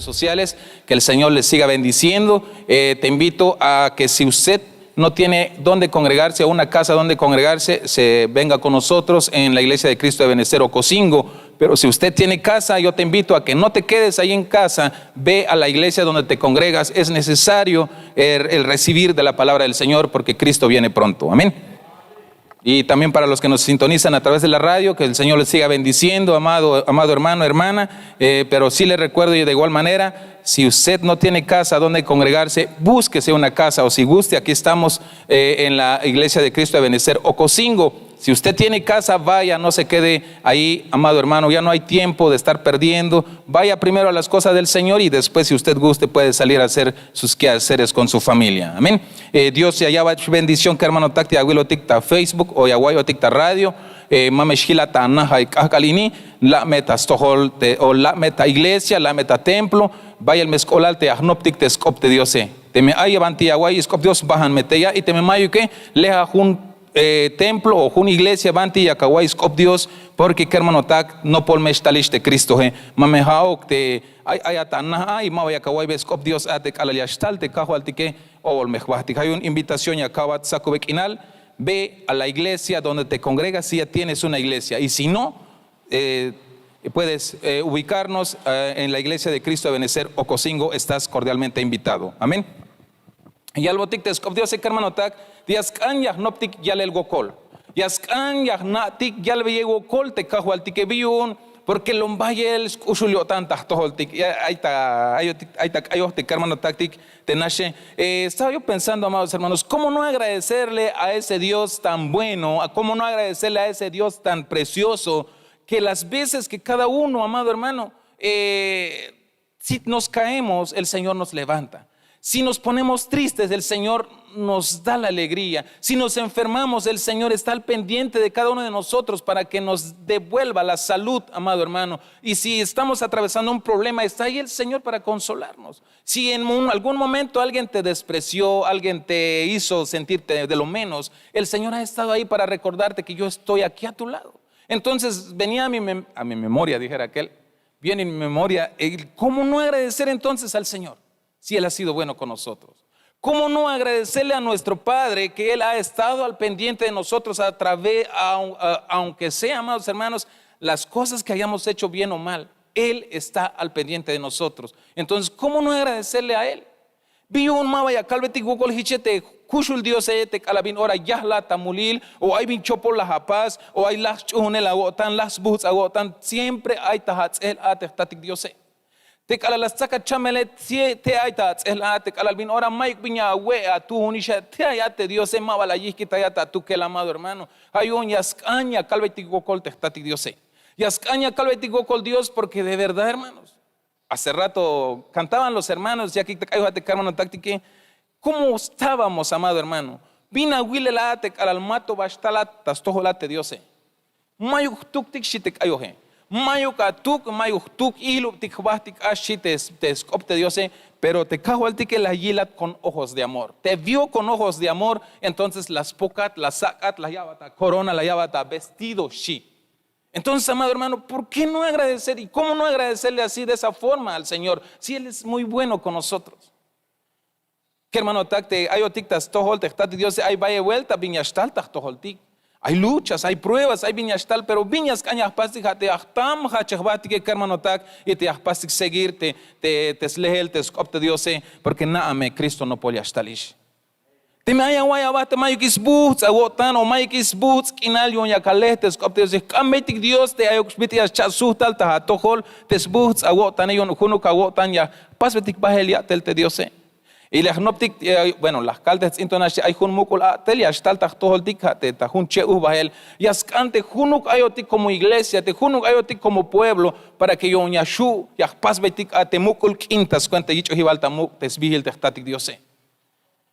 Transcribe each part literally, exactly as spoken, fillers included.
Sociales. Que el Señor les siga bendiciendo. Eh, te invito a que si usted no tiene dónde congregarse o una casa donde congregarse, se venga con nosotros en la Iglesia de Cristo de Benecer Ocosingo. Pero si usted tiene casa, yo te invito a que no te quedes ahí en casa, ve a la iglesia donde te congregas. Es necesario el, el recibir de la palabra del Señor, porque Cristo viene pronto. Amén. Y también para los que nos sintonizan a través de la radio, que el Señor les siga bendiciendo, amado, amado hermano, hermana. Eh, pero sí les recuerdo, y de igual manera, si usted no tiene casa donde congregarse, búsquese una casa, o si guste, aquí estamos, eh, en la Iglesia de Cristo de Benecer Ocosingo. Si usted tiene casa, vaya, no se quede ahí, amado hermano. Ya no hay tiempo de estar perdiendo. Vaya primero a las cosas del Señor y después, si usted guste, puede salir a hacer sus quehaceres con su familia. Amén. Eh, Dios ya, ya va bendición, que hermanotak te abuelotik ta Facebook o ya awayotik ta radio. Eh, ma me xjilat ta najaik k'ahk'al ini, la' me ta stojol te, o la' me ta iglesia, la' me ta templo. Bayel me sk'oblal te ya jnoptik te sk'op te Diose. Teme ay banti ya awa'iy sk'op Dios, bajan me tey a. Y teme mayuke, leja jun, eh, templo o jun iglesia banti yak awa'iy sk'op Dios, porque kermanotak, nopol me xtalix te Cristoe. Ma me ja'uk te ay, ay ata naj a y ma ba yak awa'iybe sk'op Dios a te k'alal ya xtal te Kajwaltike. Obol me jbahtik. Ja' yu'un invitación ya ka'bat sakube k'inal. Ve a la iglesia donde te congregas si ya tienes una iglesia, y si no, eh, puedes, eh, ubicarnos, eh, en la Iglesia de Cristo de Benecer Ocosingo. Estás cordialmente invitado. Amén. Yalbotik te sk'op Diose, kermanotak, te ya sk'an ya jnoptik yalel wokol. Ya sk'an ya jna'tik yalbeyel wokol te Kajwaltike. Bi yu'un, porque lom bayel sk'uxul yo'tan ta jtojoltik. Ay ta, ay ta k'ayoj te kermanotaktik te naxe. Eh, estaba yo pensando, amados hermanos, ¿cómo no agradecerle a ese Dios tan bueno? ¿Cómo no agradecerle a ese Dios tan precioso? Que las veces que cada uno, amado hermano, eh, si nos caemos, el Señor nos levanta. Si nos ponemos tristes, el Señor nos da la alegría. Si nos enfermamos, el Señor está al pendiente de cada uno de nosotros para que nos devuelva la salud, amado hermano. Y si estamos atravesando un problema, está ahí el Señor para consolarnos. Si en un, algún momento alguien te despreció, alguien te hizo sentirte de lo menos, el Señor ha estado ahí para recordarte que yo estoy aquí a tu lado. Entonces venía a mi mem-, a mi memoria, dijera aquel, viene en mi memoria el cómo no agradecer entonces al Señor, si Él ha sido bueno con nosotros. ¿Cómo no agradecerle a nuestro Padre que Él ha estado al pendiente de nosotros a través, a, a, aunque sea, amados hermanos, las cosas que hayamos hecho bien o mal? Él está al pendiente de nosotros. Entonces, ¿cómo no agradecerle a Él? Bi yu'un ma ba ya kalbetik wokol jiche te kuxul Diose, te k'alal bin ora yajlat ta mulil, o ay bin chopol la apas, o ay laj sch'uhunel awo'tan, laj sbuhts' awo'tan, siempre ay ta ats'ehel a te jtatik Diose. Te k'alal la stsak achamele, te ay ta ats'ehel a, te k'alal bin ora mayuk bin ya awe' atuhunix a, te ay a te Diose, ma ba la yijkitayat atukel, amado hermano. Ja' yu'un ya sk'an ya kalbetik wokol te jtatik Diose. Ya sk'an ya kalbetik wokol Dios, porque de verdad, hermanos, hace rato cantaban los hermanos, ya kik ta k'ayoj a te kermanotaktike, ¿cómo estábamos, amado hermano? Bin awilel a te k'alal mato ba xtalat ta stojol a te Diose. Mayuk jtuktik, xchi te k'ayoje. Mayuk atuk, mayuk jtuk, ijlubtik jbahtik a, xchi te, te sk'op te Diose. Pero te Kajwaltike la yilat con ojos de amor. Te vio con ojos de amor, entonces la spokat, la sak'at, la ya'bat a corona, la ya'bat a vestido, xchi. Entonces, amado hermano, ¿por qué no agradecer? ¿Y cómo no agradecerle así, de esa forma, al Señor, si Él es muy bueno con nosotros? Kermanotak, te ayotik ta stojol te jtatik Diose, ay bayel vuelta bin ya xtal ta jtojoltik. Ay luchas, ay pruebas, ay bin ya xtal, pero bin ya sk'an ya jpastik, ja' te ya jtam jajch jbahtik, kermanotak, y te ya jpastik seguir te, te, te slehel te sk'op te Diose, porque na'a me Cristo nopol ya xtalix. Teme ay awa'iy aba te mayukix sbuhts' awo'tan o mayukix sbuhts' k'inal, yu'un yak alej te sk'op te Diose. Jk'ambeytik Dios te ayuk bit'il ya scha' sujt' tal ta atojol te sbuhts' awo'tane, yu'un junuk awo'tan ya jpasbeytik bahel ya'tel te Diose. Y la jnoptik, eh, bueno, la jkal te jts'in to nax, ay jun muk'ul a'tel ya xtal ta jtojoltik, ja' te ta jun che' ujbahel. Ya sk'an te junuk ayotik como iglesia, te junuk ayotik como pueblo, para que yu'un ya xju' ya jpasbeytik a te muk'ul k'in ta skuenta yich'ojibal ta muk' te sbihil te jtatik Diose.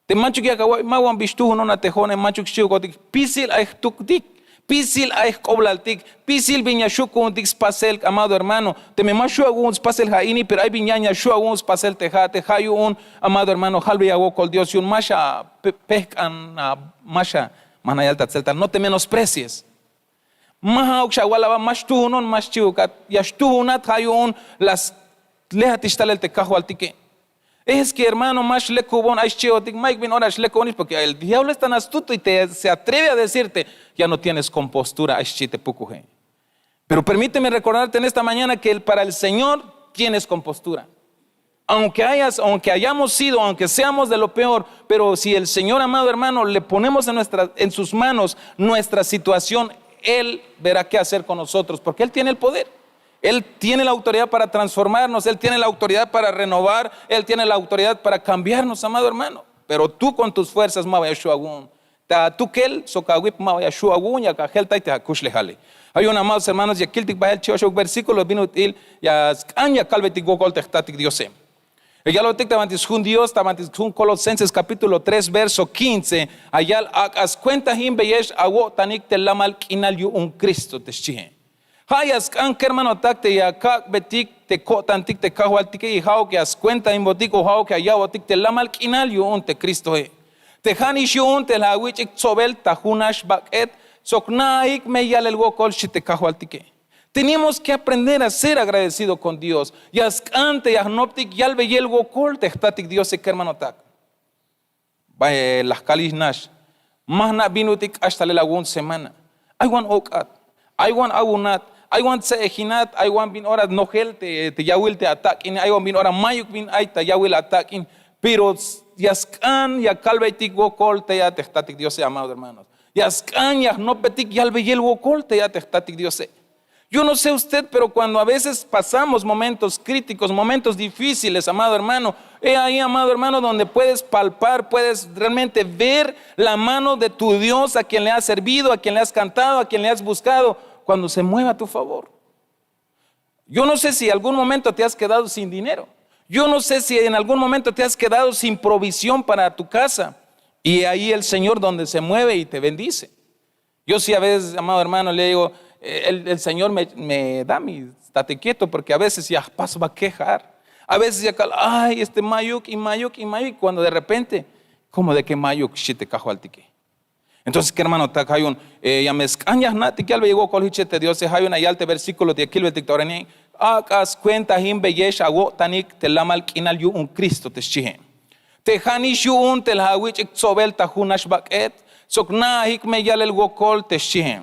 Te manchuk yak awa'iy, ma wan bi xtuhun on a te jo'one, manchuk xchihukotik, spisil ay jtuktik, spisil ay jk'oblaltik, spisil bin ya xju' ku'untik spasel, amado hermano. Teme ma xju' awu'un spasel ja' ini, pero ay bin yan ya xju' awu'un spasel te ja'ate. Ja' yu'un, amado hermano, jalbeya awokol Dios, yu'un ma xapehk'an a, ma xa, ma jna' yal ta tseltal, no te menosprecies. Ma ja'uk xawal aba, ma xtuhun on, ma xchihukat, ya xtuhunat. Ja' yu'un la Lejatix talel te kajwaltike. Es ke hermano ma xlekubon ay xchi'otik, mayuk bin ora xlekubonix porke el diablo es tan astuto y te se atreve a decirte, ya no tienes kompostura ay xchi te pukuje. Pero permíteme rekordarte en esta mañana ke para el señor tienes kompostura. Aunke hayas aunke hayamos sido aunke seamos de lo peor, pero si el señor amado hermano le ponemos en sus manos nuestra situación, él verá ke hacer kon nosotros porke él tiene el poder. Él tiene la autoridad para transformarnos, él tiene la autoridad para renovar, él tiene la autoridad para kambiarnos amado hermano. Pero tu kon tus fuerzas ma ba ya xu' awu'un, ta atukel sok awip ma ba ya xu' awu'un yak ajeltay te akuxlejale. Ay un amados hermanos ya kiltik bahel chi'oxuk versíkulo bin ut'il ya sk'an ya kalbeytik wokol te jtatik diose. Ya yalbotik ta banti sjun dios ta banti sjun kolosenses kapítulo tres verso kince, ayal ak'a skuentahinbeyex awo'tanik te lamal k'inal yu'un kristo te xchihe. Ha ya sk'an kermanotak te ya kak'betik te ko'tantik te kajwaltike y ha'uk ya skuentahinbotik o ha'uk ya ya'botik te lamal k'inal yu'un te kristohe. Te ha nix yu'un te la awich'ik tsobel ta jun nax bak'et sok na'ajik me yalel wokol xchi te kajwaltike. Tenemos ke aprender a ser agradecido kon dios. Ya sk'an te ya jnoptik yalbeyel wokol te jtatik diose kermanotak. Bay la jkalix nax. Ma jna' bin ut'il k'ax talel awu'un semana. Ay wan ok'at, ay wan awunat, ay wan tse'ejinat ay wan bin ora nojel te yawil te atak'ine ay wan bin ora mayuk bin ay ta yawil atak'in. Pero ya sk'an ya kalbeytik wokol tey a te jtatik diose amados hermanos. Ya sk'an ya jnopbetik yalbeyel wokol tey a te jtatik diose. Yo no sé usted pero kuando a veces pasamos momentos krítikos momentos difísiles amado hermano, he ahí amado hermano donde puedes palpar puedes realmente ver la mano de tu dios a kien le has servido a kien le has kantado a kien le has buskado, kuando se mueva a tu favor. Yo no sé si algun momento te has kedado sin dinero. Yo no sé si en algun momento te has kedado sin provision para tu kasa. Y ahí el señor donde se mueve y te bendice. Yo si a veces amado hermano le digo, el señor me da mi estate kieto porke a veces ya jpas ba kejar. A veces ya kal ay este mayuk y mayuk y mayuk kuando de repente, komo de ke mayuk xchi te kajwaltike. Entonces kermanotak ha yu'un, ya me sk'an ya jna'tik yalbeyel wokol hich te diose ha yu'un ya yal te versíkulo te ya kilbetik ta orahin, ak'a skuentahinbeyex awo'tanik te lamal k'inal yu'un kristo te xchihe. Te ha nix yu'un te la awich'ik tsobel ta jun nax bak'et sok na'ajik me yalel wokol te xchihe.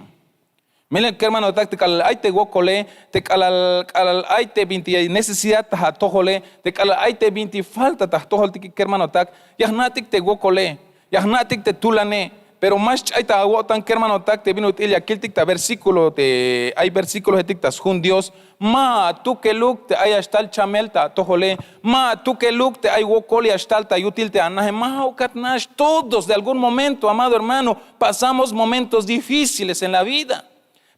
Melel kermanotak te k'alal ay te wokole, te k'alal k'alal ay te bintik necesidad ta atojole, te k'alal ay te bintik falta ta jtojoltike kermanotak, ya jna'tik te wokole, ya jna'tik te tulane. Pero ma xch'ay ta awo'tan kermanotak te bin ut'il ya kiltik ta versíkulo te ay versíkulohetik ta sjun dios, ma atukeluk te ay ya xtal chamel ta atojole, ma atukeluk te ay wokol ya xtal ta yutil te anahe ma ha'ukat nax todos de algún momento amado hermano, pasamos momentos difíciles en la vida.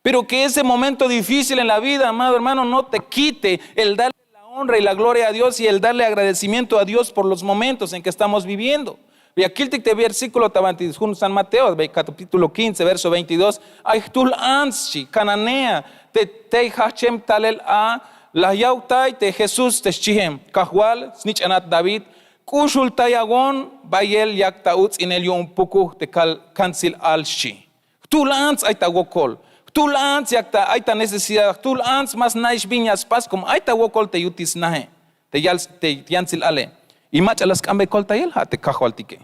Pero ke ese momento difícil en la vida amado hermano no te kite el darle la honra y la gloria a dios y el darle agradecimiento a dios por los momentos en ke estamos viviendo. Ya kiltik te versíkulo ta banti jun san mateo kapítulo kince verso veintidós, ay jtuhl ants xchi kananea, te tey hahchem talel a la yawtay te jesús te xchihem, kajwal snich'anat david, k'uxultayawon bayel yak ta uts'inel yu'un pukuj te kantsil al xchi. Jtuhl ants ay ta wokol. Jtuhl ants yak ta ay ta necesidad jtuhl ants ma sna'ix bin ya spas komo ay ta wokol te yutil snahe, te yantsil ale. Y mach'a la sk'anbey koltayel ha te kajwaltike.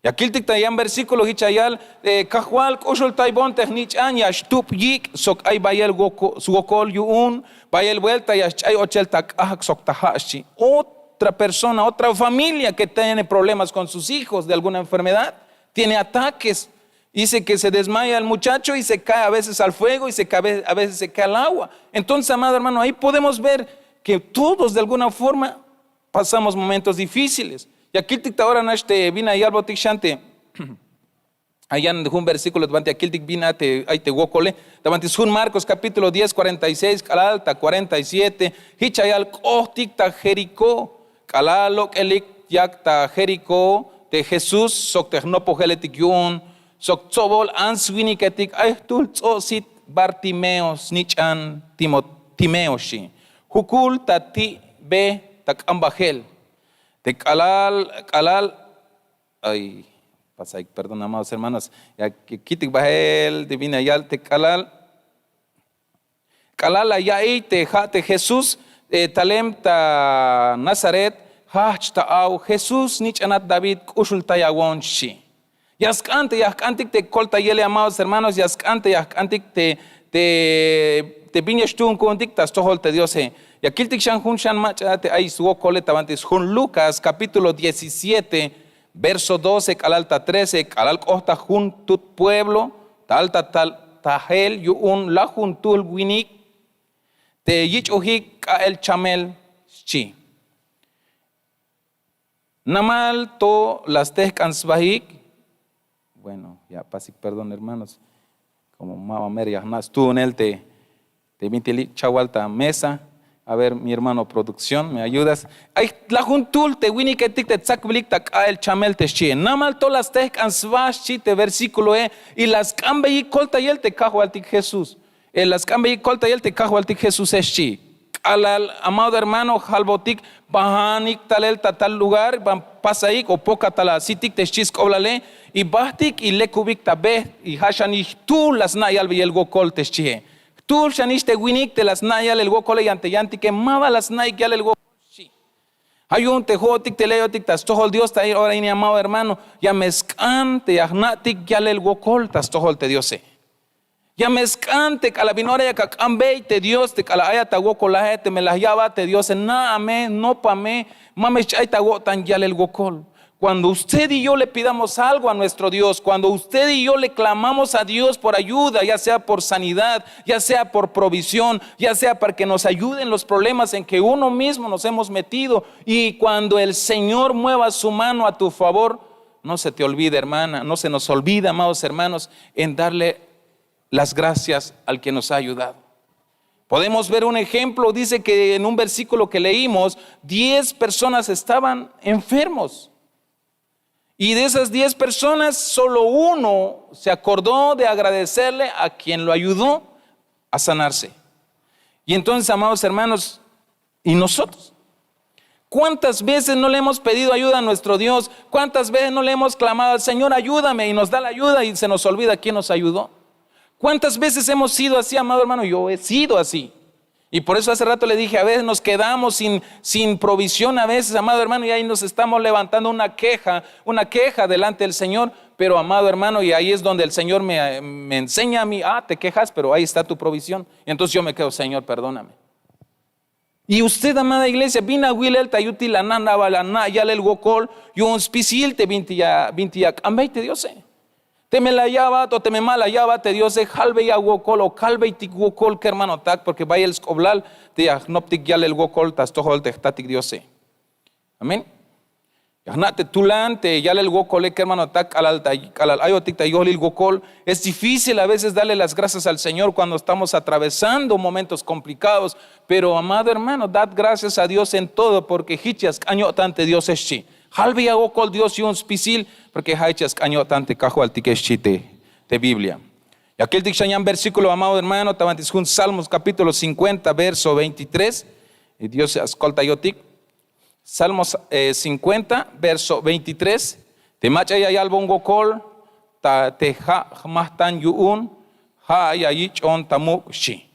Ya kiltik ta yan versíkulo hich ya yal, kajwal k'uxultaybon te jnich'an ya xtub yik' sok ay bayel swokol yu'un, bayel buelta ya sch'ay ochel ta k'ahk' sok ta ha' xchi. Otra persona otra familia ke tiene problemas kon sus hijos de alguna enfermedad, tiene atakes. Dice ke se desmaya el muchacho y se kae a veces al fuego y se kae a veces se kae al agua. Entonces amado hermano ahí podemos ver ke todos de alguna forma pasamos momentos difíciles. Ya kiltik ta ora nax te bin la yalbotik xan te ayan jun versíkulo ta banti ya kiltik bin a te ay te wokole, ta banti sjun markos kapítulo diez kuarenta y seis k'alal ta kuarenta y siete, hich ya yal k'ohtik ta jerikó. K'alal lok'elik yak ta jerikó te jesús sok te jnopojeletik yu'un sok tsobol ants-winiketik ay jtuhl ts'o'sit bartimeo snich'an timeo xchi, jukul ta ti' be ta k'ambajel. Te k'alal k'alal ay, pasa perdón amados hermanos, ya kitik bahel te bin ya yal te k'alal k'alal la ya'iy te ha' te jesús, talem ta Nazaret, jajch ta aw, Jesús, snich'anat David, k'uxultayawon, xchi. Ya sk'an te ya jk'antik te koltayele, amados hermanos, ya sk'an te ya jk'antik te te bin ya xtuun ku'untik ta stojol te Diose. Ya kiltik xan jun xan mach'a te ay swokole ta banti sjun Lucas capítulo diecisiete, verso doce k'alal ta trece, k'alal k'ot ta jun tut pueblo, tal ta tal tajel yu'un lajuntuhl winik te yich'ojik k'a'el chamel, xchi. Namal to la stejk'an sbahik. Bueno, ya apasik perdón, hermanos, como ma ba mero ya jna' stuunel te te bintik li' chawal ta mesa. A ver, mi hermano producción, me ayudas? Ay lajuntuhl te winiketik te tsakbilik ta k'a'el chamel, te xchie. Namal to la stejk'an sba, xchi te versíkuloe, y la sk'anbeyik koltayel te Kajwaltik Jesús. La sk'anbeyik koltayel te Kajwaltik Jesuse, xchi. K'alal, amado hermano, jalbotik, bajanik talel ta tal lugar, ban pasaik o poka tal asitik, te xchi sk'oblale, y bajtik y lekubik ta be, y ja' xan jtuhl la sna' yalbeyel wokol, te xchie. Jtuhl xanix te winik te la sna' yalel wokole, yan te yantike ma ba la sna'ik yalel wokol, xchi. Ja' yu'un te jo'otik te la ayotik ta stojol Dios ta ora ini, amado hermano, ya me sk'an te ya jna'tik yalel wokol ta stojol te Diose. Ya me sk'an te k'alal bin ora yak ak'anbey te Dios te k'alal ayat awokolaje, teme la ya'bat te Diose, na'a me, nopa me, ma me xch'ay ta awo'tan yalel wokol. Cuando usted y yo le pidamos algo a nuestro Dios, cuando usted y yo le clamamos a Dios por ayuda, ya sea por sanidad, ya sea por provisión, ya sea para que nos ayude en los problemas en que uno mismo nos hemos metido, y cuando el Señor mueva su mano a tu favor, no se te olvide, hermana, no se nos olvide, amados hermanos, en darle las gracias al que nos ha ayudado. Podemos ver un ejemplo, dice que en un versículo que leímos, diez personas estaban enfermos. Y de esas diez personas, solo uno se acordó de agradecerle a quien lo ayudó a sanarse. Y entonces, amados hermanos, ¿y nosotros? ¿Cuántas veces no le hemos pedido ayuda a nuestro Dios? ¿Cuántas veces no le hemos clamado al Señor, ayúdame? Y nos da la ayuda y se nos olvida quién nos ayudó. ¿Cuántas veces hemos sido así, amado hermano? Yo he sido así. Y por eso hace rato le dije, a veces nos quedamos sin, sin provisión, a veces, amado hermano, y ahí nos estamos levantando una queja, una queja delante del Señor. Pero, amado hermano, y ahí es donde el Señor me, me enseña a mí, ah, te quejas, pero ahí está tu provisión. Y entonces yo me quedo, Señor, perdóname. Y usted, amada iglesia, bin awilel ta yutil la nana ba la na' yalel wokol yu'un spisil te bintik ya, bintik ya k'anbey te Diose. Teme la ya'bat o teme ma la ya'bat te Diose, jalbey awokol o kalbeytik wokol kermanotak, porque bayel sk'oblal te ya jnoptik yalel wokol ta stojol te jtatik Diose. Amén. Ya jna' te tulan te yalel wokole kermanotak, k'alal ta, k'alal ayotik ta yohlil wokol. Es difícil a veces darle las gracias al Señor cuando estamos atravesando momentos complicados, pero, amado hermano, dad gracias a Dios en todo, porque jich ya sk'an yo'tan te Diose, xchi. Jalbey awokol Dios yu'un spisil, porque ja' jich ya sk'an yo'tan te Kajwaltike, xchi te, te Biblia. Ya kiltik xan yan versículo, amado hermano, ta banti sjun Salmos capítulo cincuenta, verso veintitrés. Y Dios ya skoltayotik. Salmos, eh, cincuenta, verso veintitrés. Te mach'a ya yalbon wokol ta te ja' jmajtan yu'un, ja' ya yich'on ta muk', xchi.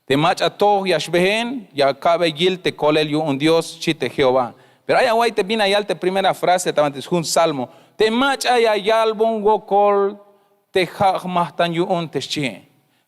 Te mach'a toj ya xbehen, ya ka'bey yil te kolel yu'un Dios, xchi te Jehová. Pero ay awa'iy te bin la yal te primera frase ta banti sjun Salmo. Te mach'a ya yalbon wokol te ja' jmajtan yu'un, te xchie.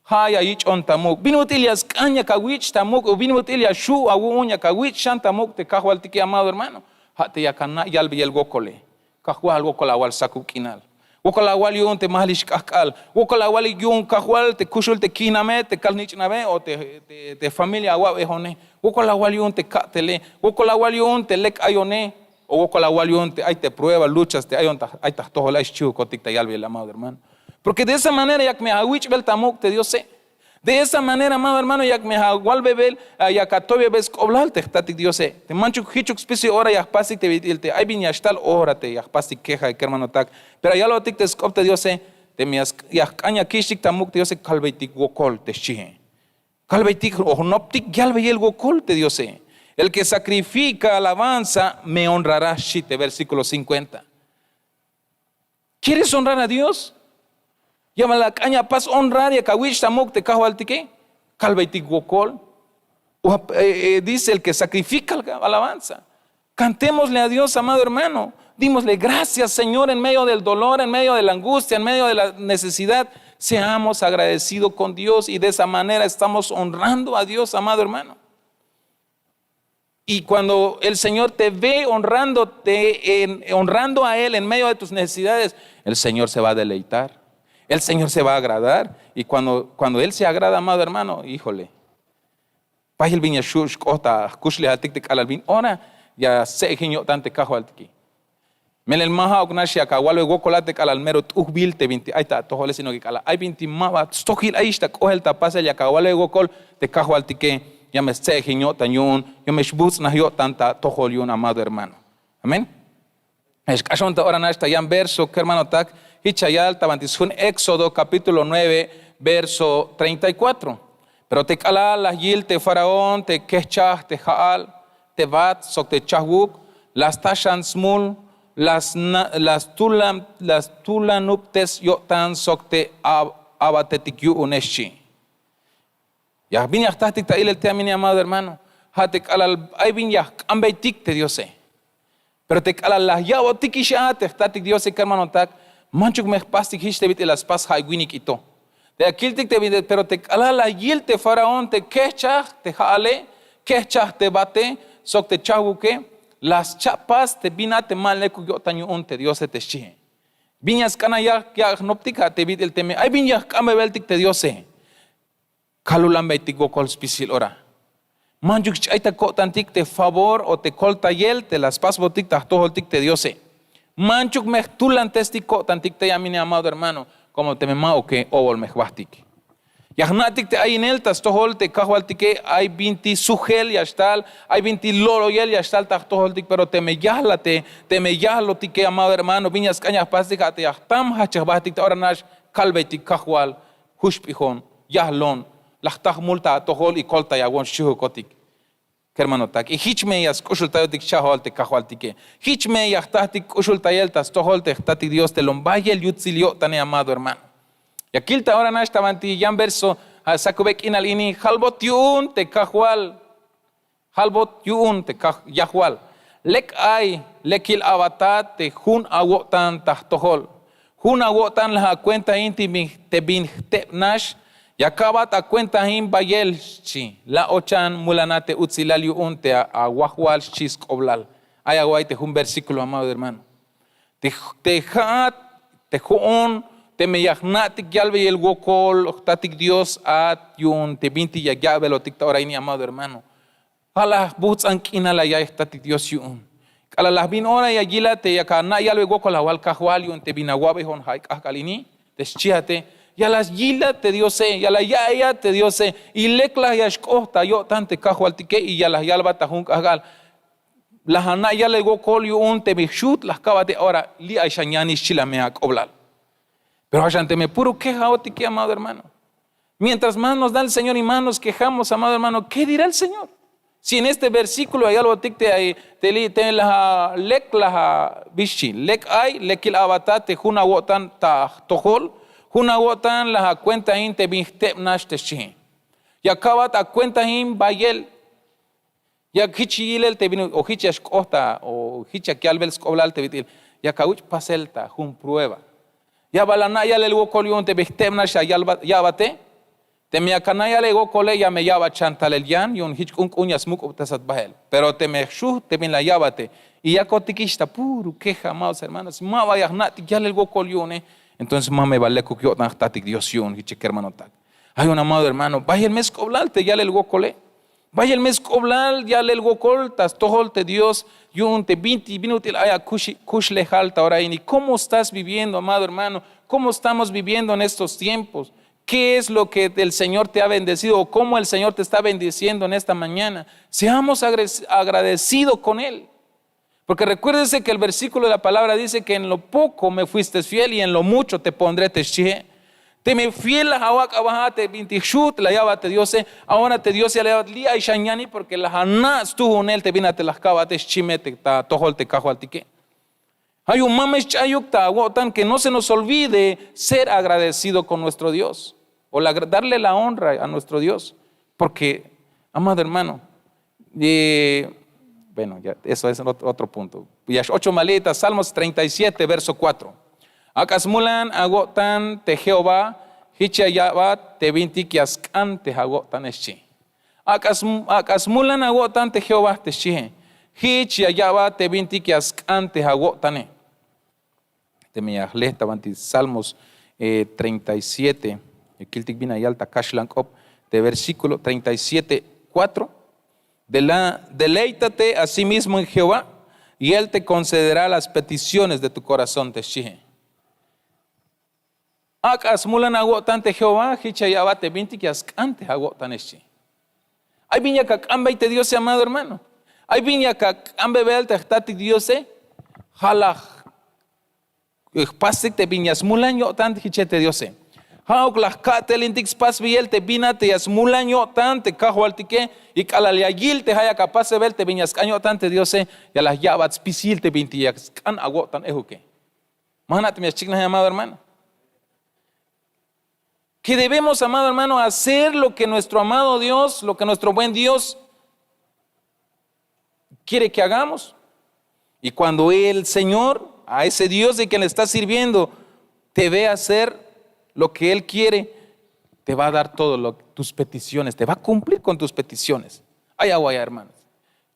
Ja' ya yich'on ta muk'. Bin ut'il ya sk'an yak awich' ta muk', o bin ut'il ya xju' awu'un yak awich' xan ta muk' te Kajwaltike, amado hermano. Ja' te yak ana' yalbeyel wokole. Kajwal, wokol awal sakub k'inal. Wokol awal yu'un te mahlix k'ajk'al. Wokol awal yu'un, Kajwal, te kuxul te kijname, te kal-jnich'nabe, o te, te, te familia awa'bejone. Wokol awal yu'un te ka'tele. Wokol awal yu'un te lek ayone. O wokol awal yu'un te ay te prueba, luchas te ayon ta, ay ta jtojol, ay xchihukotik ta yalbeyel, amado hermano. Porque de esa manera yak me awich'bel ta muk' te Diose. De esa manera, amado hermano, yak me awalbebel, ah, yak atoybebel sk'oblal te jtatik Diose. Te manchuk jichuk spisil ora ya jpastik te bit'il te ay bin ya xtal ora te ya jpastik queja kermanotak. Pero ya yalbotik te sk'op te Diose, teme ya sk-, ya jk'an ya kich'tik ta muk' te Diose, kalbeytik wokol, te xchie. Kalbeytik o jnoptik yalbeyel wokol te Diose. El que sacrifica alabanza me honrará, xchi te versículo cincuenta. ¿Quieres honrar a Dios? Ya bal ak'an ya apas honrar yak awich' ta muk' te Kajwaltike. Kalbeytik wokol. Dice el que sacrifica alabanza. Cantémosle a Dios, amado hermano. Dimosle gracias, Señor, en medio del dolor, en medio de la angustia, en medio de la necesidad. Seamos agradecidos con Dios y de esa manera estamos honrando a Dios, amado hermano. Y cuando el Señor te ve honrándote, en- honrando a Él en medio de tus necesidades, el Señor se va a deleitar. El Señor se va a agradar. Y cuando, cuando Él se agrada, amado hermano, híjole, pajil bin ya xu' xk'oht ta jkuxlejaltik te k'alal bin ora ya stse'ejin yo'tan te Kajwaltike. Melel ma ja'uk nax yak awalbe wokol a te k'alal mero t'ujbil te binti ay ta atojole, sino que k'alal ay binti ma ba stojil ayix ta k'ohel ta pasel yak awalbe wokol te Kajwaltike, ya me stse'ejin yo'tan yu'un, ya me xbuts'naj yo'tan ta atojol yu'un, amado hermano. Amén. Xk'axon ta ora nax ta yan verso, kermanotak, jich ya yal ta banti sjun Éxodo capítulo nueve, verso treinta y cuatro. Pero te k'alal la yil te faraón te kejchaj te ja'al, te bat sok te chajwuk, la sta xan smul, la sna- la stulan- la stulanubtes yo'tan sok te ab- abatetik yu'une, xchi. Ya bin ya jtatik ta ilel te amine, amado hermano, ja' te k'alal ay bin ya jk'ambeytik te Diose. Pero te k'alal la ya'botikix a te jtatik Diose, kermanotak, manchuk me jpastik jich te bit'il la spas ja' winik'ito. Te ya kiltik te bit'il, pero te k'alal la yil te faraón te kejchaj te ja'ale, kejchaj te bate sok te chajwuke, la scha'pas te bin a te ma lekuk yo'tan yu'un te Diose, te xchie. Bin ya sk'an ya yak' jnoptik a te bit'il teme ay bin ya jk'ambebeltik te Diose. Kalulanbeytik wokol spisil ora. Manchuk xch'ay ta ko'tantik te favor o te koltayel te la spasbotik ta jtojoltik te Diose. Manchuk me jtulantestik ko'tantik tey amine, amado hermano, como teme ma'uke obol me jbajtik. Ya jna'tik te ayinel ta stojol te Kajwaltike ay binti sujel ya xtal, ay binti lo'loyel ya xtal ta jtojoltik, pero teme yajlate, teme yajlotike, amado hermano, bin ya sk'an ya jpastik a te ya jtam jajchaj jbajtik ta ora nax kalbeytik Kajwal, juxp'ijon, yajlon, la jta jmul ta atojol y koltayawon xchijukotik. Kermanotak, y jich me ya sk'uxultayotik xchajol te Kajwaltike. Jich me ya jtatik k'uxultayel ta stojol te jtatik Dios te lom bayel yutsil yo'tane, amado hermano. Ya kil ta ora nax ta banti yan verso, a sakube k'inal ini, jalbot yu'un te Kajwal. Jalbot yu'un te Kaj- Yajwal. Lek ay lekil abatat te jun awo'tan ta jtojol. Jun awo'tan la akuentain te bin, te bin jteb nax, ya ka'bat akuentain bayel, xchi. La ochan mulanat te utsilal yu'un te a- awajwal, xchi sk'oblal. Ay awa'iy te jun versículo, amado hermano. Te, te ja'at, te jo'on, teme ya jna'tik yalbeyel wokol jtatik Dios at yu'un te bintik ya ya'belotik ta ora ini, amado hermano. Ja' la jbujts'an k'inal la ya'iy jtatik Dios yu'un. K'alal la bin ora ya yilat te yak ana' yalbe wokol awal Kajwal yu'un te bin awa'bejon ja'i k'ajk'al ini, te xchijate, ya la yilat te Diose, ya la ya'iyat te Diose, y lek la ya xk'oht ta yo'tan te Kajwaltike y ya la yalbat ta jun k'ajk'al. La ana' yalel wokol yu'un te bin jxut la jka'bate, ora li' ay xan yanix, xchi la me ak'oblal. Pero ja' xan teme puro quejaotike, amado hermano. Mientras más nos da el Señor y más nos quejamos, amado hermano, ¿qué dirá el Señor? Si en este versículo ya yalbotik te ay, te li' te la ja- lek la ja- bixchi, lek ay lekil abatat te jun awo'tan ta jtojol, jun awo'tan la akuentain te bin jteb nax, te xchi. Ya ka'bat akuentain bayel. Yak jich yilel te bin o jich ya xk'oht ta o jich yak yalbel sk'oblal te bit'il, yak awich' pasel ta jun prueba. Ya bal ana' yalel wokol yu'un te bin jteb nax ya yalbat, ya'bate. Teme yak ana' yalel wokole, ya me ya'bat xan talel yan yu'un jich k'unk'un ya smuk'ubtesat bael. Pero teme xu' te bin la ya'bate y yakotikix ta puro queja, amados hermanos, ma ba ya jna'tik yalel wokol yu'une, entonces ma me ba lekuk yo'tan jtatik Dios yu'un, jich kermanotak. Ay un amado hermano, bayel me sk'oblal te yalel wokole. Bayel me sk'oblal yalel wokol ta stojol te Dios yu'un te binti, bin ut'il ay akuxi- kuxlejal ta ora ini. ¿Cómo estás viviendo, amado hermano? ¿Cómo estamos viviendo en estos tiempos? ¿Qué es lo que el Señor te ha bendecido o cómo el Señor te está bendiciendo en esta mañana? Seamos agre- agradecidos con Él. Porque recuérdese que el versículo de la palabra dice que en lo poco me fuiste fiel y en lo mucho te pondré, te xchihe. Teme fiel la awak' abaja te bintik xut la ya'bat te Diose, ahora te Dios ya la ya'bat li' ay xan yanix porque la ana' stujunel te bin a te la jka'bate, xchi me te ta atojol te Kajwaltike. Ay un ma me xch'ayuk ta awo'tan que no se nos olvide ser agradecido con nuestro Dios o la- darle la honra a nuestro Dios, porque Amado hermano, bueno, eso es otro punto. Ya x'ochon bal li' ta Salmos treinta y siete verso kuatro. Ak'a smulan awo'tan te Jehová, jich ya ya'bat te bintik ya sk'an te awo'tane xchi. Ak'a smulan awo'tan te Jehová te xchihe, jich ya ya'bat te bintik ya sk'an te awo'tane. Teme ya jle ta banti Salmos treinta y siete, ya kiltik bin ya yal ta kaxlan k'op, te versíkulo treinta y siete kuatro. Deleítate a sí mismo en Jehová y él te concederá las peticiones de tu korazón te xchihe. Ak'a smulan awo'tan te Jehová, jich ya ya'bat te bintik ya sk'an te awo'tane xchi. Ay bin yak ak'anbey te Diose, amado hermano. Ay bin yak ak'anbebel te jtatik Diose. Ja' la jpastik te bin ya smulan yo'tan te jiche te Diose. Ja'uk la jka'telintik spasbeyel te bin a te ya smulan yo'tan te Kajwaltike, y k'alal ya yil te ja' yak apasbebel te bin ya sk'an yo'tan te Diose, ya la ya'bat spisil te bintik ya sk'an awo'tan ejuke. Ma jna' teme ya xchiknaj, amado hermano. Que debemos, amado hermano, hacer lo que nuestro amado Dios, lo que nuestro buen Dios quiere que hagamos. Y cuando el Señor, a ese Dios de quien le estás sirviendo, te ve hacer lo que Él quiere, te va a dar todas tus peticiones, te va a cumplir con tus peticiones. Ay awa'iya, hermanos.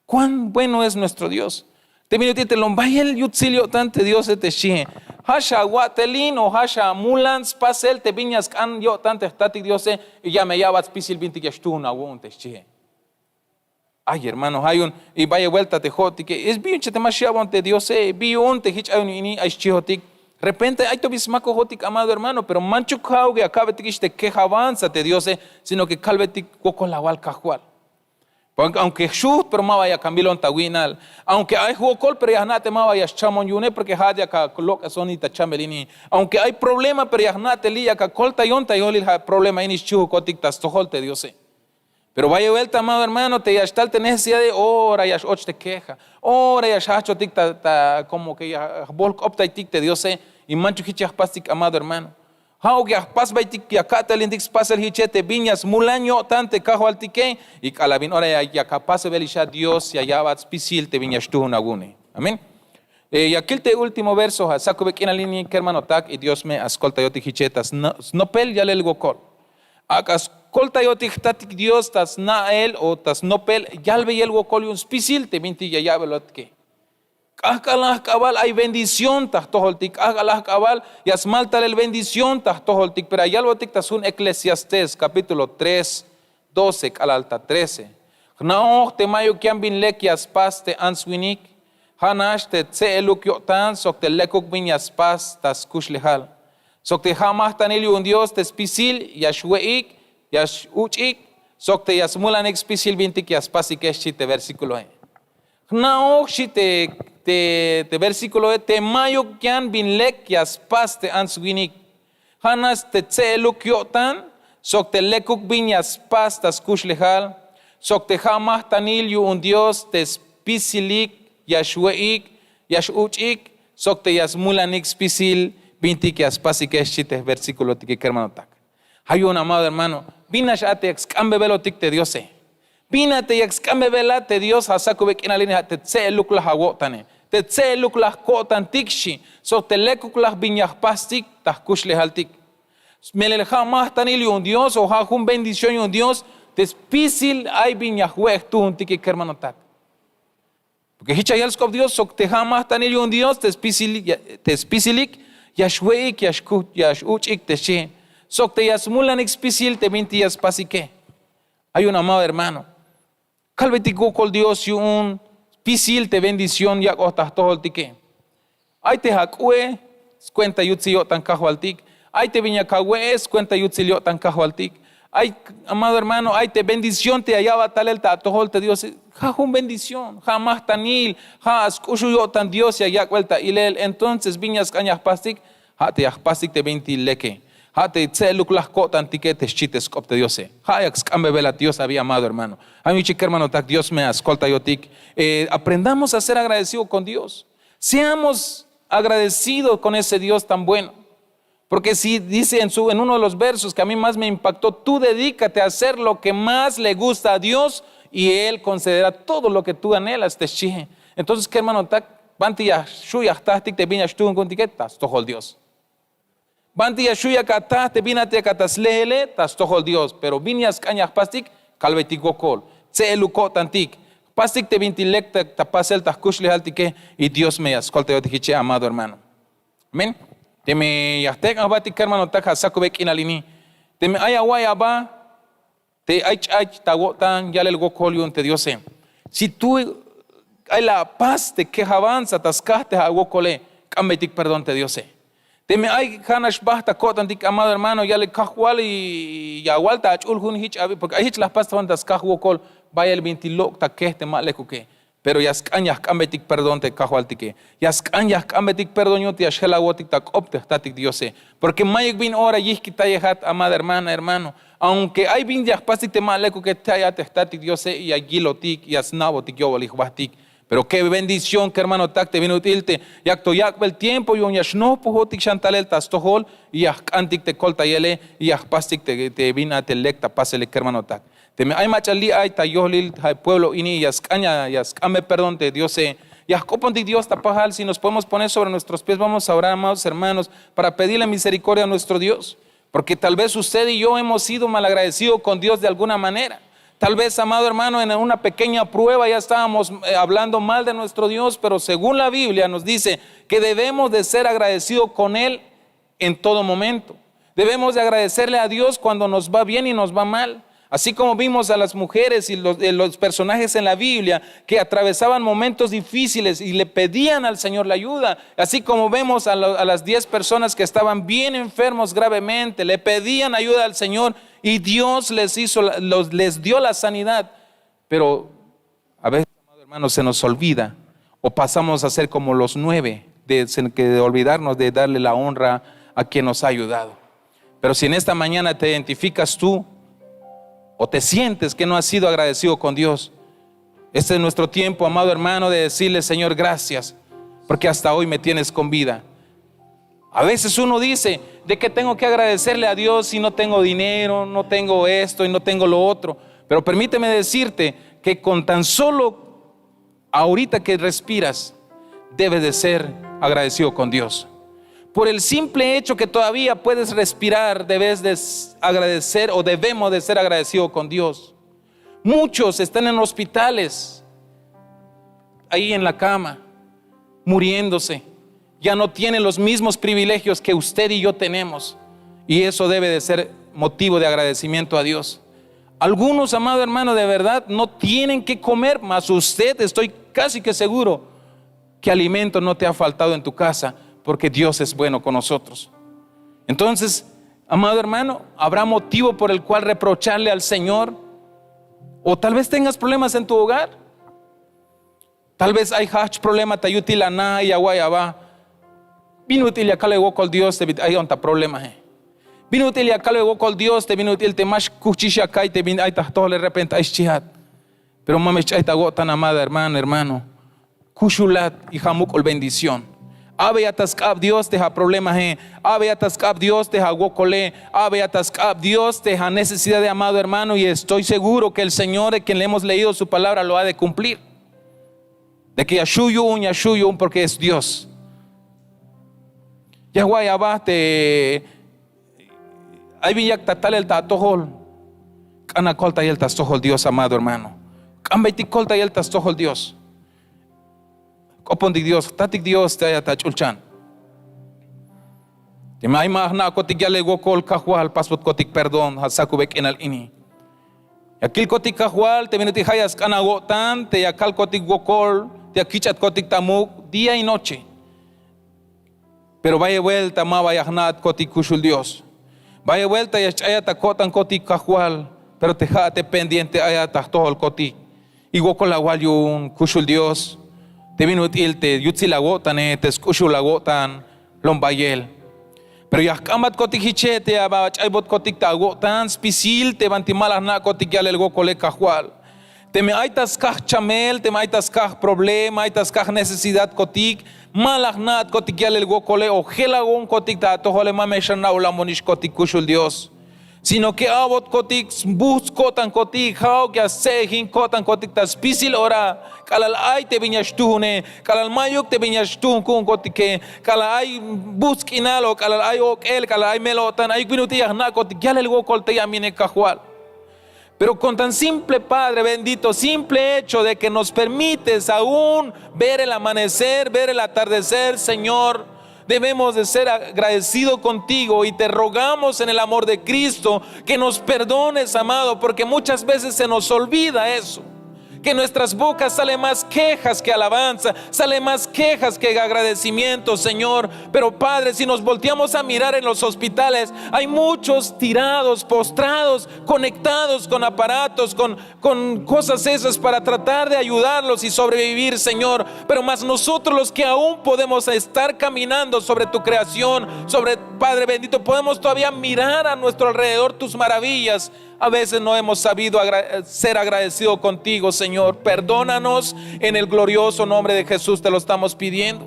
Cuán bueno es nuestro Dios. Te bin ut'il te lom bayel yutsil yo'tan te Diose te xchihe. Ja' xawa'telin o ja' xamulan spasel te bin ya sk'an yo'tan te jtatik Diose, y ya me ya'bat spisil bintik ya xtuun awu'un te xchihe. Ay hermano, ja' yu'un, y bayel buelta te jo'otike, es bi yu'un che te ma xya'bon te Diose, bi yu'un te jich ayon ini ay xchihotik. Repente ay to bin smakojotik, amado hermano, pero manchuk ja'uk ya ka'betikix te queja avanza te Diose, sino que kalbetik wokol awal Kajwal. Aunque jxujt pero ma ba yak amilon ta wi'nal. Aunque ay jwokol pero ya jna' te ma ba ya xchamon yu'une, porque ja'at yak alok'esoni ta chamel ini. Aunque ay problema pero ya jna' te li' yak akoltayon ta yolil ja' problema ini xchihukotik ta stojol te Diose. Pero bayel buelta, amado hermano, te ya xtal te necesidade, ora ya x-och te queja, ora ya xjajchotik ta, ta como que ya jbolk'optaytik te Diose. Y manchuk jich ya jpastik, amado hermano. Ja'uk ya jpasbeytik, ya ka'telintik spasel jiche te bin ya smulan yo'tan te Kajwaltike, y k'alal bin ora ya, yak apasbel ix a, Dios ya ya'bat spisil te bin ya xtuun awu'une. Amén. Ya kil te último verso, ja' sakube k'inal ini kermanotak, y Dios me askoltayotik jiche ta snopel yalel wokol. Ak'a skoltayotik jtatik Dios ta sna'el o ta snopel yalbeyel wokol yu'un spisil te bintik ya ya'belotike. K'ajk'alaj k'abal ay bendición ta jtojoltik, k'ajk'alaj k'abal ya smal talel bendición ta jtojoltik, pero ya yalbotik ta sjun Eclesiastés capítulo tres, doce k'alal ta trece. Jna'oj te mayuk yan bin lek ya spas te ants winik, ja' nax te tse'eluk yo'tan sok te lekuk bin ya spas ta skuxlejal, sok te ja' majtanil yu'un Dios te spisil ya xwe'ik, ya x-uch'ik, sok te ya smulanik spisil bintik ya spasike, xchi te versíkuloe. Jna'oj, xchi te, te, te versíkuloe, te mayuk yan bin lek ya spas te ants winik, ja' nax te tse'eluk yo'tan sok te lekuk bin ya spas ta skuxlejal, sok te ja' majtanil yu'un Dios te spisilik ya xwe'ik, ya x-uch'ik, sok te ya smulanik spisil bintik ya spasike, xchi te jversíkulotike kermanotak. Ja' yu'un, amado hermano, bin nax a te yak sk'ambebelotik te Diose. Bin a te yak sk'ambebelat te Dios, ja' sakube k'inal ini, ja' te tse'eluklaj awo'tane, te tse'eluklaj ko'tantik, xchi, sok te lekuklaj bin ya jpastik ta jkuxlejaltik. Melel ja' majtanil yu'un Dios o ja' jun bendición yu'un Dios te spisil ay bin ya jwe' jtuuntike kermanotak. Porque jich ya yal sk'op Dios, sok te ja' majtanil yu'un Dios te spisilik ya xwe'ik, ya x-uch'ik te xchihe, sok te ya smulanik spisil te bintik ya spasike. Ay yu'un, amado hermano, kalbetik wokol Dios yu'un spisil te bendición yak'oj ta jtojoltike. Ay te ak'u'e, skuenta yutsil yo'tan Kajwaltik. Ay te bin yak awe'e, skuenta yutsil yo'tan Kajwaltik. Ay, amado hermano, ay te bendición te ya ya'bat talel ta atojol te Diose. Ja' jun bendición, ja' majtanil, ja' sk'uxul yo'tan Dios ya yak'bel ta ilel. Entonces bin ya sk'an ya jpastik, ja' te ya jpastik te bintik leke, ja' te tse'eluklaj ko'tantike te xchi te sk'op te Diose. Ja' yak sk'ambebelat Dios abi, amado hermano. Ja' yu'un yuchik kermanotak, Dios me askoltayotik. Aprendamos a ser agradecido con Dios. Seamos agradecidos con ese Dios tan bueno. Porque si dice en su en uno de los versos que a mí más me impactó, tú dedícate a hacer lo que más le gusta a Dios y él concederá todo lo que tú anhelas, te xchihe. Entonces kermanotak, banti ya xhu' ya jtahtik te bin ya xtuhun ku'untike? Ta stojol Dios. Banti ya xhu' yak ataj te bin a te yak ata slehele? Ta stojol Dios. Pero bin ya sk'an ya jpastik? Kalbeytik wokol, tse'eluk ko'tantik, jpastik te bintik lek ta pasel ta jkuxlejaltike. Y dios me ya skoltayotik hiche, amado hermano. Amén. Teme ya jtek'an jbatik kermanotak ja' sakube k'inal ini, teme ay awa'ay aba te ay ch'ay ta awo'tan yalel wokol yu'un te diose. Si tu ay la apas te kej avanza ta skaj te awokole, k'ambeytik perdón te diose. Teme ay ja' nax bajt ta ko'tantik, amado hermano, yalel kajwal y ya awal ta ach'ul jun hich abi, porke ay hich la jpas ta jun ta skaj wokol bayel bintik lok' ta kej te ma lekuke. Pero ya sk'an ya jk'ambeytik perdón te kajwaltike. Ya sk'an ya jk'ambeytik perdón yu'un te ya xjel awo'tik ta k'op te jtatik diose. Porke mayuk bin ora yijkitayejat, amada hermana, hermano. Aunke ay bin ya jpastik te ma lekuke, tey a te jtatik diose y ya yilotik, ya sna'botik yo'bolil jbahtik. Pero ke bendición kermanotak te bin ut'il te yak to yak'bel tiempo yu'un ya xnohpojotik xan talel ta stojol, y ya jk'antik te koltayele y ya jpastik te bin a te lek ta pasele kermanotak. Teme ay mach'a li' ay ta yohlil ja' pueblo ini, ya sk'an ya sk'anbe perdón te diose. Ya jk'opontik dios ta pajal. Si nos podemos poner sobre nuestros pies, vamos a orar, amados hermanos, para pedirle misericordia a nuestro dios. Porque tal vez usted y yo hemos sido malagradecidos con dios de alguna manera. Tal vez, amado hermano, en una pequeña prueba ya estábamos hablando mal de nuestro dios, pero según la biblia nos dice que debemos de ser agradecidos con él en todo momento. Debemos de agradecerle a dios cuando nos va bien y nos va mal. Así como vimos a las mujeres y los personajes en la biblia que atravesaban momentos difíciles y le pedían al señor la ayuda, así como vemos a las diez personas que estaban bien enfermos gravemente, le pedían ayuda al señor y dios les hizo les dio la sanidad. Pero a veces, amado hermano, se nos olvida o pasamos a ser como los nueve, de olvidarnos de darle la honra a quien nos ha ayudado. Pero si en esta mañana te identificas tú o te sientes que no has sido agradecido con dios, este es nuestro tiempo, amado hermano, de decirle señor gracias, porque hasta hoy me tienes con vida. A veces uno dice, de qué tengo que agradecerle a dios si no tengo dinero, no tengo esto y no tengo lo otro? Pero permíteme decirte que con tan solo ahorita que respiras, debes de ser agradecido con dios. Por el simple hecho que todavía puedes respirar, debes de agradecer o debemos de ser agradecidos con dios. Muchos están en hospitales, ahí en la cama, muriéndose. Ya no tienen los mismos privilegios que usted y yo tenemos. Y eso debe de ser motivo de agradecimiento a dios. Algunos, amado hermano, de verdad no tienen que comer, mas usted, estoy casi que seguro, que alimento no te ha faltado en tu casa, porque dios es bueno con nosotros. Entonces, amado hermano, habrá motivo por el cual reprocharle al señor? O tal vez tengas problemas en tu hogar. Tal vez ay jajch' problema ta yutil ana y awa'ay aba. Bin ut'il ya kalbe wokol dios te bin ay on ta problemahe? Bin ut'il ya kalbe wokol dios te bin ut'il te ma xkuhchix ya ka'ay te bin ay ta jtojole repente ay xchihat? Pero ma me xch'ay ta awo'tan, amada hermana, hermano. Kuxulat y ja' muk'ul bendición. Abeya ta sk'ab dios te aproblemahe. Abeya ta sk'ab dios te awokole. Abeya ta sk'ab dios te anecesidade, amado hermano, y estoy seguro que el señor de quien le hemos leído su palabra lo ha de cumplir. De que ya xhu' yu'un ya xhu' yu'un porke es dios. Ya awa'ay aba te ay bin yak ta talel ta atojol. K'an akoltayel ta stojol dios, amado hermano. K'ambeytik koltayel ta stojol dios. K'opontik dios, jtatik dios te ayat ach'ulchan. Teme ay ma jna'kotik yalel wokol kajwal pasbotkotik perdón ja' sakube k'inal ini. Ya kilkotik kajwal te bin ut'il ja' ya sk'an awo'tan te ya kalkotik wokol, te ya kich'atkotik ta muk' día y noche. Pero bayel buelta ma ba ya jna'atkotik kuxul dios. Bayel buelta ya xch'ayat ta ko'tankotik kajwal, pero te ja' te pendiente ayat ta jtojolkotik. Y wokol awal yu'un kuxul dios, te bin ut'il te yutsil awo'tane te sk'uxul awo'tan lom bayel. Pero ya jk'ambatkotik hiche te ya ba ach'aybotkotik ta awo'tan spisil te banti ma la jna'kotik yalel wokole kajwal. Teme ay ta skaj chamel, teme ay ta skaj problema, ay ta skaj necesidadkotik, Ma la jna'atkotik yalel wokole o jelawonkotik ta atojole, ma me xana'ulanbonixkotik kuxul Dios. Sino que a'botkotik sbuhts ko'tankotik, ja'uk ya stse'ejin ko'tankotik ta spisil ora, k'alal ay te bin ya xtuhune, k'alal mayuk te bin ya xtuhun ku'unkotike, k'alal ay buhts k'inal o k'alal ay ok'el, k'alal ay mel o'tan, ayuk bin ut'il ya jna'kotik yalel wokol tey a mine Kajwal. Pero con tan simple, Padre bendito, simple hecho de que nos permites aún ver el amanecer, ver el atardecer, Señor, debemos de ser agradecido contigo y te rogamos en el amor de Cristo que nos perdones, amado, porque muchas veces se nos olvida eso. Que nuestras bocas salen más quejas que alabanza, salen más quejas que agradecimiento, Señor. Pero, Padre, si nos volteamos a mirar en los hospitales, hay muchos tirados, postrados, conectados con aparatos, con, con cosas esas para tratar de ayudarlos y sobrevivir, Señor. Pero más nosotros los que aún podemos estar caminando sobre tu creación, sobre, Padre bendito, podemos todavía mirar a nuestro alrededor tus maravillas. A veces no hemos sabido agra-, ser agradecido contigo, Señor. Perdónanos, en el glorioso nombre de Jesús te lo estamos pidiendo.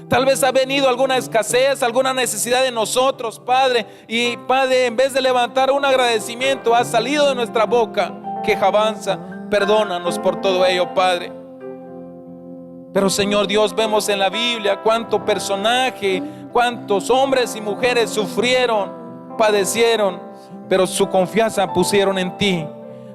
Tal vez ha venido alguna escasez, alguna necesidad de nosotros, Padre. Y, Padre, en vez de levantar un agradecimiento, ha salido de nuestra boca quejanza. Perdónanos por todo ello, Padre. Pero, Señor Dios, vemos en la Biblia cuánto personaje, cuántos hombres y mujeres sufrieron, padecieron, pero su confianza pusieron en ti.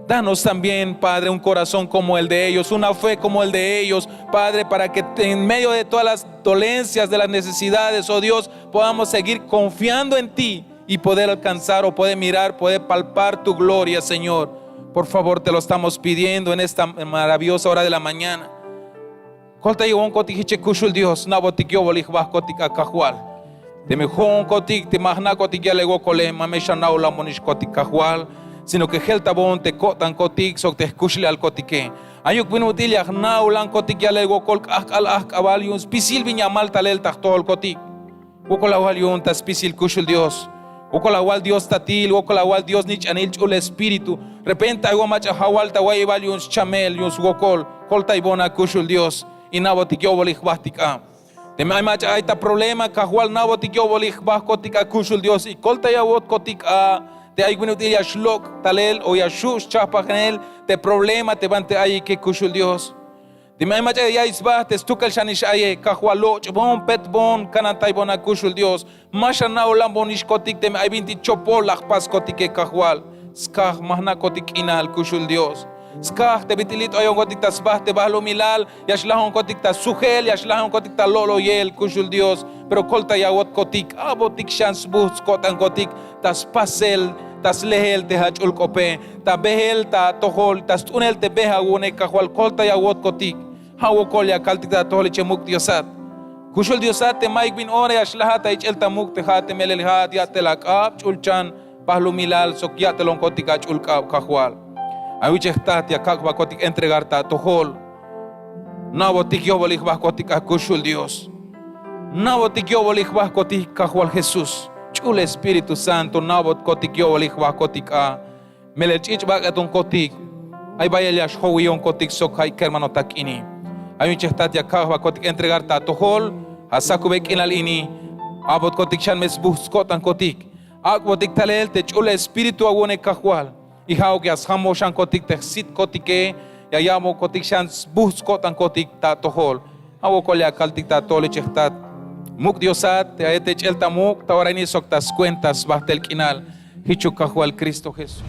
Danos también, Padre, un corazón como el de ellos, una fe como el de ellos, Padre, para que en medio de todas las dolencias, de las necesidades, oh Dios, podamos seguir confiando en ti y poder alcanzar o poder mirar, poder palpar tu gloria, Señor. Por favor, te lo estamos pidiendo en esta maravillosa hora de la mañana. Koltayawonkotik jich kuxul Dios, na'botik yo'bolik jbahkotik a Kajwal. Teme jo'onkotik te ma jna'kotik yalel wokole, ma me xana'ulanbonixkotik Kajwal, sino que jeltayawon te ko'tankotik sok te jkuxlejalkotike. Ayuk bin ut'il ya jna'ulankotik yalel wokol, k'ajk'al ajk'abal yu'un spisil bin ya amal talel ta jtojolkotik. Wokol awal yu'un ta spisil kuxul Dios. Wokol awal Dios tatil, wokol awal Dios nich'anil ch'ul espíritu. Repente ay wan mach'a jawal ta awa'iyibal yu'un schamel, yu'un swokol. Koltaybon a kuxul Dios. Y na'botik yo'bolik jbahtik a. Teme ay mach'a ay ta problema, Kajwal, na'botik yo'bolik jbahkotik a kuxul Dios. Y koltayawotkotik a te ay bin ut'il ya xlok' talel o ya xju' schahpajnel te problema te banti ayike kuxul Dios. Teme ay mach'a ya ya'iy sba te stukel xanix aye, Kajwal, loch'bon, petbon, kanantaybon a kuxul Dios. Ma xana'ulanbonixkotik teme ay bintik chopol la jpaskotike, Kajwal. Skaj ma jna'kotik k'inal kuxul Dios. Skaj te bit'il it'oyonkotik ta sba te balumilal, ya xlajonkotik ta sujel, ya xlajonkotik ta lo'loyel kuxul Dios. Pero koltayawotkotik, a'botik xan sbuhts ko'tankotik ta spasel, ta slehel te ach'ul k'ope, ta behel ta atojol, ta st'unel te be awu'une, Kajwal, koltayawotkotik. Ja' wokol ya kaltik ta atojol iche muk' Diosat. Kuxul Diosat, te mayuk bin ora ya xlajat ta ich'el ta muk' te ja'at, te melel ja'at ya'tel ak'ab, ch'ulchan, balumilal sok ya'telonkotik ach'ul k'ab, Kajwal. Awichej jtat ya kak' jbakotik entregar ta atojol. Na'botik yo'bolik jbakotik a kuxul Dios. Na'botik yo'bolik jbakotik, Kajwal Jesús. Ch'ul Espíritu Santo, na'botkotik yo'bolik jbakotik a. Melel ch'ich' bak'etonkotik. Ay bayel ya xjowiyonkotik sok ja' kermanotak ini. Awichej jtat ya kak' jbakotik entregar ta atojol. Ja' sakube k'inal ini. A'botkotik xan me sbuhts ko'tankotik. Ak'botik talel te ch'ul Espíritu awu'une, Kajwal. Y ja'uk ya sjamboxankotik te jsitkotike, ya ya'bokotik xan sbuhts ko'tankotik ta atojol. Ja' wokol ya kaltik ta atojol iche jtat. Muk' Diosat, te ayat te ich'el ta muk', ta ora ini sok ta skuenta sbajt'el k'inal. Jichuk Kajwal Cristo Jesús.